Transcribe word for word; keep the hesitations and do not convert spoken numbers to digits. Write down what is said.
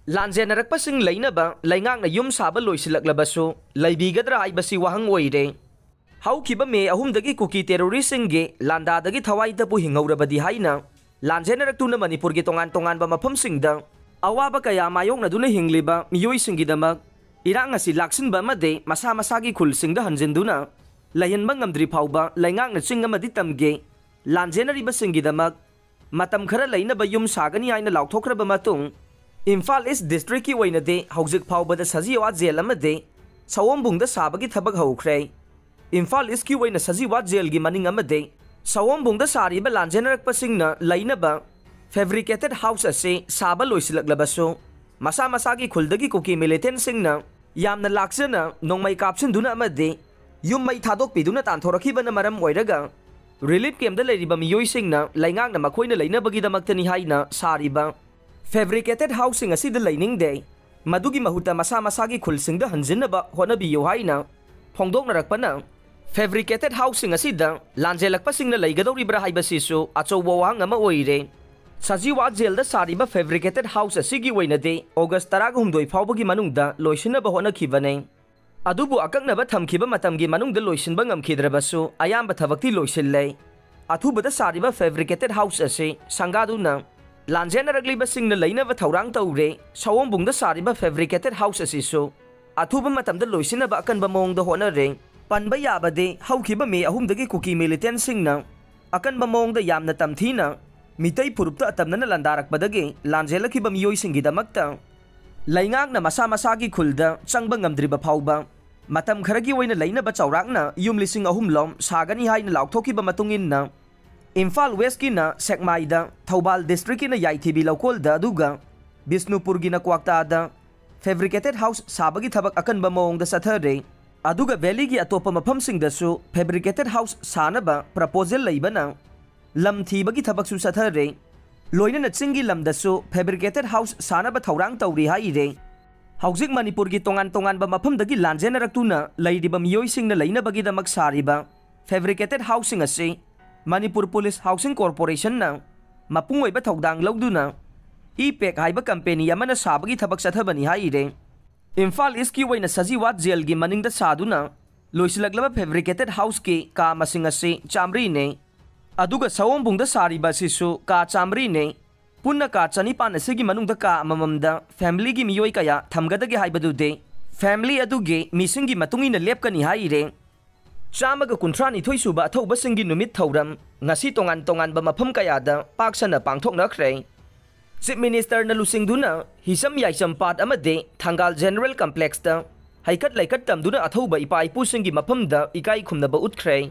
ꯂꯥꯟꯖꯦꯟꯅꯔꯛꯄꯁꯤꯡ ꯂꯩꯅꯕ ꯂꯩꯉꯥꯛꯅ ꯌꯨꯝ ꯁꯥꯕ ꯂꯣꯏꯁꯤꯜꯂꯛꯂꯕꯁꯨ ꯂꯩꯕꯤꯒꯗ꯭ꯔꯥ ꯍꯥꯏꯕꯁꯤ ꯋꯥꯍꯪ ꯑꯣꯏꯔꯦ꯫ ꯍꯧꯈꯤꯕ ꯃꯦ ꯑꯍꯨꯝꯗꯒꯤ ꯀꯨꯀꯤ ꯇꯦꯔꯣꯔꯤꯁꯁꯤꯡꯒꯤ ꯂꯥꯟꯗꯥꯗꯒꯤ ꯊꯋꯥꯏ ꯇꯞꯄꯨ ꯍꯤꯡꯍꯧꯔꯕꯗꯤ ꯍꯥꯏꯅ ꯂꯥꯟꯖꯦꯟꯅꯔꯛꯇꯨꯅ ꯃꯅꯤꯄꯨꯔꯒꯤ ꯇꯣꯉꯥꯟ ꯇꯣꯉꯥꯟꯕ ꯃꯐꯝꯁꯤꯡꯗ ꯑꯋꯥꯕ ꯀꯌꯥ ꯃꯥꯌꯣꯛꯅꯗꯨꯅ ꯍꯤꯡꯂꯤꯕ ꯃꯤꯑꯣꯏꯁꯤꯡꯒꯤꯗꯃꯛ ꯏꯔꯥꯡ ꯑꯁꯤ ꯂꯥꯛꯁꯤꯟꯕ ꯑꯃꯗꯤ ꯃꯁꯥ ꯃꯁꯥꯒꯤ ꯈꯨꯜꯁꯤꯡꯗ ꯍꯟꯖꯤꯟꯗꯨꯅ ꯂꯩꯍꯟꯕ ꯉꯝꯗ꯭ꯔꯤ ꯐꯥꯎꯕ ꯂꯩꯉꯥꯛꯅ ꯆꯤꯡ ꯑꯃꯗꯤ ꯇꯝꯒꯤ ꯂꯥꯟꯖꯦꯟꯅꯔꯤꯕꯁꯤꯡꯒꯤꯗꯃꯛ ꯃꯇꯝ ꯈꯔ ꯂꯩꯅꯕ ꯌꯨꯝ ꯁꯥꯒꯅꯤ ꯍꯥꯏꯅ ꯂꯥꯎꯊꯣꯛꯈ꯭ꯔꯕ ꯃꯇꯨꯡ, ꯏꯝꯐꯥꯜ ꯏꯁ ꯗꯤꯁꯇ꯭ꯔꯤꯛꯀꯤ ꯑꯣꯏꯅꯗꯤ ꯍꯧꯖꯤꯛ ꯐꯥꯎꯕꯗ ꯁꯖꯤꯋꯥ ꯖꯦꯜ ꯑꯃꯗꯤ ꯁꯑꯣꯝꯕꯨꯡꯗ ꯁꯥꯕꯒꯤ ꯊꯕꯛ ꯍꯧꯈ꯭ꯔꯦ꯫ ꯏꯝꯐꯥꯜ ꯏꯁꯀꯤ ꯑꯣꯏꯅ ꯁꯖꯤꯋꯥ ꯖꯦꯜꯒꯤ ꯃꯅꯤꯡ ꯑꯃꯗꯤ ꯁꯑꯣꯝꯕꯨꯡꯗ ꯁꯥꯔꯤꯕ ꯂꯥꯟꯖꯦꯟꯅꯔꯛꯄꯁꯤꯡꯅ ꯂꯩꯅꯕ ꯐꯦꯕ꯭ꯔꯤꯀꯦꯇꯦꯠ ꯍꯥꯎꯁ ꯑꯁꯤ ꯁꯥꯕ ꯂꯣꯏꯁꯤꯜꯂꯛꯂꯕꯁꯨ, ꯃꯁꯥ ꯃꯁꯥꯒꯤ ꯈꯨꯜꯗꯒꯤ ꯀꯨꯀꯤ ꯃꯤꯂꯤꯇꯦꯟꯁꯤꯡꯅ ꯌꯥꯝꯅ ꯂꯥꯛꯆꯅ ꯅꯣꯡꯃꯩ ꯀꯥꯞꯁꯤꯟꯗꯨꯅ ꯑꯃꯗꯤ ꯌꯨꯝ ꯃꯩ ꯊꯥꯗꯣꯛꯄꯤꯗꯨꯅ ꯇꯥꯟꯊꯣꯔꯛꯈꯤꯕꯅ ꯃꯔꯝ ꯑꯣꯏꯔꯒ, ꯔꯤꯂꯤꯐ ꯀꯦꯝꯞꯇ ꯂꯩꯔꯤꯕ ꯃꯤꯑꯣꯏꯁꯤꯡꯅ ꯂꯩꯉꯥꯛꯅ ꯃꯈꯣꯏꯅ ꯂꯩꯅꯕꯒꯤꯗꯃꯛꯇꯅꯤ ꯍꯥꯏꯅ ꯁꯥꯔꯤꯕ ꯐꯦꯕ꯭ꯔꯤꯀꯦꯇꯦꯠ ꯍꯥꯎꯁꯁꯤꯡ ꯑꯁꯤꯗ ꯂꯩꯅꯤꯡꯗꯦ, ꯃꯗꯨꯒꯤ ꯃꯍꯨꯠꯇ ꯃꯁꯥ ꯃꯁꯥꯒꯤ ꯈꯨꯜꯁꯤꯡꯗ ꯍꯟꯖꯤꯟꯅꯕ ꯍꯣꯠꯅꯕꯤꯌꯨ ꯍꯥꯏꯅ ꯐꯣꯡꯗꯣꯛꯅꯔꯛꯄꯅ, ꯐꯦꯕ꯭ꯔꯤꯀꯦꯇꯦꯠ ꯍꯥꯎꯁꯁꯤꯡ ꯑꯁꯤꯗ ꯂꯥꯟꯖꯦꯜꯂꯛꯄꯁꯤꯡꯅ ꯂꯩꯒꯗꯧꯔꯤꯕ꯭ꯔꯥ ꯍꯥꯏꯕꯁꯤꯁꯨ ꯑꯆꯧꯕ ꯋꯥꯍꯪ ꯑꯃ ꯑꯣꯏꯔꯦ꯫ ꯁꯖꯤꯋꯥ ꯖꯦꯜꯗ ꯁꯥꯔꯤꯕ ꯐꯦꯕ꯭ꯔꯤꯀꯦꯇꯦꯠ ꯍꯥꯎꯁ ꯑꯁꯤꯒꯤ ꯑꯣꯏꯅꯗꯤ ꯑꯣꯒꯁ ꯇꯔꯥꯍꯨꯝꯗꯣꯏ ꯐꯥꯎꯕꯒꯤ ꯃꯅꯨꯡꯗ ꯂꯣꯏꯁꯤꯟꯅꯕ ꯍꯣꯠꯅꯈꯤꯕꯅꯤ꯫ ꯑꯗꯨꯕꯨ ꯑꯀꯛꯅꯕ ꯊꯝꯈꯤꯕ ꯃꯇꯝꯒꯤ ꯃꯅꯨꯡꯗ ꯂꯣꯏꯁꯤꯟꯕ ꯉꯝꯈꯤꯗ꯭ꯔꯕꯁꯨ, ꯑꯌꯥꯝꯕ ꯊꯕꯛꯇꯤ ꯂꯣꯏꯁꯤꯜꯂꯦ꯫ ꯑꯊꯨꯕꯗ ꯁꯥꯔꯤꯕ ꯐꯦꯕ꯭ꯔꯤꯀꯦꯇꯦꯠ ꯍꯥꯎꯁ ꯑꯁꯤ ꯁꯪꯒꯥꯗꯨꯅ ꯂꯥꯟꯖꯦꯟꯅꯔꯛꯂꯤꯕꯁꯤꯡꯅ ꯂꯩꯅꯕ ꯊꯧꯔꯥꯡ ꯇꯧꯔꯦ꯫ ꯁꯑꯣꯝꯕꯨꯡꯗ ꯁꯥꯔꯤꯕ ꯐꯦꯕ꯭ꯔꯤꯀꯦꯇꯦꯠ ꯍꯥꯎꯁ ꯑꯁꯤꯁꯨ ꯑꯊꯨꯕ ꯃꯇꯝꯗ ꯂꯣꯏꯁꯤꯟꯅꯕ ꯑꯀꯟꯕ ꯃꯑꯣꯡꯗ ꯍꯣꯠꯅꯔꯦ꯫ ꯄꯟꯕ ꯌꯥꯕꯗꯤ, ꯍꯧꯈꯤꯕ ꯃꯦ ꯑꯍꯨꯝꯗꯒꯤ ꯀꯨꯀꯤ ꯃꯤꯂꯤꯇꯦꯟꯁꯤꯡꯅ ꯑꯀꯟꯕ ꯃꯑꯣꯡꯗ ꯌꯥꯝꯅ ꯇꯝꯊꯤꯅ ꯃꯤꯇꯩ ꯐꯨꯔꯨꯞꯇ ꯑꯇꯝꯅꯅ ꯂꯥꯟꯗꯥꯔꯛꯄꯗꯒꯤ ꯂꯥꯟꯖꯦꯜꯂꯛꯈꯤꯕ ꯃꯤꯑꯣꯏꯁꯤꯡꯒꯤꯗꯃꯛꯇ ꯂꯩꯉꯥꯛꯅ ꯃꯁꯥ ꯃꯁꯥꯒꯤ ꯈꯨꯜꯗ ꯆꯪꯕ ꯉꯝꯗ꯭ꯔꯤꯕ ꯐꯥꯎꯕ ꯃꯇꯝ ꯈꯔꯒꯤ ꯑꯣꯏꯅ ꯂꯩꯅꯕ ꯆꯥꯎꯔꯥꯛꯅ ꯌꯨꯝ ꯂꯤꯁꯤꯡ ꯑꯍꯨꯝ ꯂꯣꯝ ꯁꯥꯒꯅꯤ ꯍꯥꯏꯅ ꯂꯥꯎꯊꯣꯛꯈꯤꯕ ꯃꯇꯨꯡ ꯏꯟꯅ, ꯏꯝꯐꯥꯜ ꯋꯦꯁꯀꯤꯅ ꯁꯦꯛꯃꯥꯏꯗ, ꯊꯧꯕꯥꯜ ꯗꯤꯁꯇ꯭ꯔꯤꯛꯀꯤꯅ ꯌꯥꯏꯊꯤꯕꯤ ꯂꯧꯀꯣꯜꯗ, ꯑꯗꯨꯒ ꯕꯤꯁꯅꯨꯄꯨꯔꯒꯤꯅ ꯀ꯭ꯋꯥꯛꯇꯥꯗ ꯐꯦꯕ꯭ꯔꯤꯀꯦꯇꯦꯠ ꯍꯥꯎꯁ ꯁꯥꯕꯒꯤ ꯊꯕꯛ ꯑꯀꯟꯕ ꯃꯑꯣꯡꯗ ꯆꯠꯊꯔꯦ꯫ ꯑꯗꯨꯒ ꯚꯦꯂꯤꯒꯤ ꯑꯇꯣꯞꯄ ꯃꯐꯝꯁꯤꯡꯗꯁꯨ ꯐꯦꯕ꯭ꯔꯤꯀꯦꯇꯦꯠ ꯍꯥꯎꯁ ꯁꯥꯅꯕ ꯄ꯭ꯔꯄꯣꯖꯦꯜ ꯂꯩꯕꯅ ꯂꯝ ꯊꯤꯕꯒꯤ ꯊꯕꯛꯁꯨ ꯆꯠꯊꯔꯦ꯫ ꯂꯣꯏꯅꯅ ꯆꯤꯡꯒꯤ ꯂꯝꯗꯁꯨ ꯐꯦꯕ꯭ꯔꯤꯀꯦꯇꯦꯠ ꯍꯥꯎꯁ ꯁꯥꯅꯕ ꯊꯧꯔꯥꯡ ꯇꯧꯔꯤ ꯍꯥꯏꯔꯦ꯫ ꯍꯧꯖꯤꯛ ꯃꯅꯤꯄꯨꯔꯒꯤ ꯇꯣꯉꯥꯟ ꯇꯣꯉꯥꯟꯕ ꯃꯐꯝꯗꯒꯤ ꯂꯥꯟꯖꯦꯟꯅꯔꯛꯇꯨꯅ ꯂꯩꯔꯤꯕ ꯃꯤꯑꯣꯏꯁꯤꯡꯅ ꯂꯩꯅꯕꯒꯤꯗꯃꯛ ꯁꯥꯔꯤꯕ ꯐꯦꯕ꯭ꯔꯤꯀꯦꯇꯦꯠ ꯍꯥꯎꯁꯁꯤꯡ ꯑꯁꯤ ꯃꯅꯤꯄꯨꯔ ꯄꯨꯂꯤꯁ ꯍꯥꯎꯁꯤꯡ ꯀꯣꯔꯄꯣꯔꯦꯁꯟꯅ ꯃꯄꯨꯡ ꯑꯣꯏꯕ ꯊꯧꯗꯥꯡ ꯂꯧꯗꯨꯅ ꯏ ꯄꯦꯛ ꯍꯥꯏꯕ ꯀꯝꯄꯦꯅꯤ ꯑꯃꯅ ꯁꯥꯕꯒꯤ ꯊꯕꯛ ꯆꯠꯊꯕꯅꯤ ꯍꯥꯏꯔꯦ꯫ ꯏꯝꯐꯥꯜ ꯏꯁꯀꯤ ꯑꯣꯏꯅ ꯁꯖꯤꯋꯥꯠ ꯖꯦꯜꯒꯤ ꯃꯅꯤꯡꯗ ꯁꯥꯗꯨꯅ ꯂꯣꯏꯁꯤꯜꯂꯛꯂꯕ ꯐꯦꯕ꯭ꯔꯤꯀꯦꯇꯦꯠ ꯍꯥꯎꯁꯀꯤ ꯀꯥ ꯃꯁꯤꯡ ꯑꯁꯤ ꯆꯥꯃꯔꯤꯅꯤ꯫ ꯑꯗꯨꯒ ꯁꯑꯣꯝꯕꯨꯡꯗ ꯁꯥꯔꯤꯕ ꯑꯁꯤꯁꯨ ꯀꯥ ꯆꯥꯃꯔꯤꯅꯤ꯫ ꯄꯨꯟꯅ ꯀꯥ ꯆꯅꯤꯄꯥꯟ ꯑꯁꯤꯒꯤ ꯃꯅꯨꯡꯗ ꯀꯥ ꯑꯃꯃꯝꯗ ꯐꯦꯃꯤꯂꯤꯒꯤ ꯃꯤꯑꯣꯏ ꯀꯌꯥ ꯊꯝꯒꯗꯒꯦ ꯍꯥꯏꯕꯗꯨꯗꯤ ꯐꯦꯃꯤꯂꯤ ꯑꯗꯨꯒꯤ ꯃꯤꯁꯤꯡꯒꯤ ꯃꯇꯨꯡ ꯏꯟꯅ ꯂꯦꯞꯀꯅꯤ ꯍꯥꯏꯔꯦ꯫ ꯆꯥꯝꯃꯒ ꯀꯨꯟꯊ꯭ꯔꯥꯅꯤꯊꯣꯏ ꯁꯨꯕ ꯑꯊꯧꯕꯁꯤꯡꯒꯤ ꯅꯨꯃꯤꯠ ꯊꯧꯔꯝ ꯉꯁꯤ ꯇꯣꯉꯥꯟ ꯇꯣꯉꯥꯟꯕ ꯃꯐꯝ ꯀꯌꯥꯗ ꯄꯥꯛ ꯁꯟꯅ ꯄꯥꯡꯊꯣꯛꯅꯈ꯭ꯔꯦ꯫ ꯆꯤꯐ ꯃꯤꯅꯤꯁꯇꯔꯅ ꯂꯨꯆꯤꯡꯗꯨꯅ ꯍꯤꯁꯝ ꯌꯥꯏꯁꯝ ꯄꯥꯠ ꯑꯃꯗꯤ ꯊꯪꯒꯥꯜ ꯖꯦꯅꯔꯦꯜ ꯀꯝꯄ꯭ꯂꯦꯛꯁꯇ ꯍꯩꯀꯠ ꯂꯩꯀꯠ ꯇꯝꯗꯨꯅ ꯑꯊꯧꯕ ꯏꯄꯥ ꯏꯄꯨꯁꯤꯡꯒꯤ ꯃꯐꯝꯗ ꯏꯀꯥꯏ ꯈꯨꯝꯅꯕ ꯎꯠꯈ꯭ꯔꯦ꯫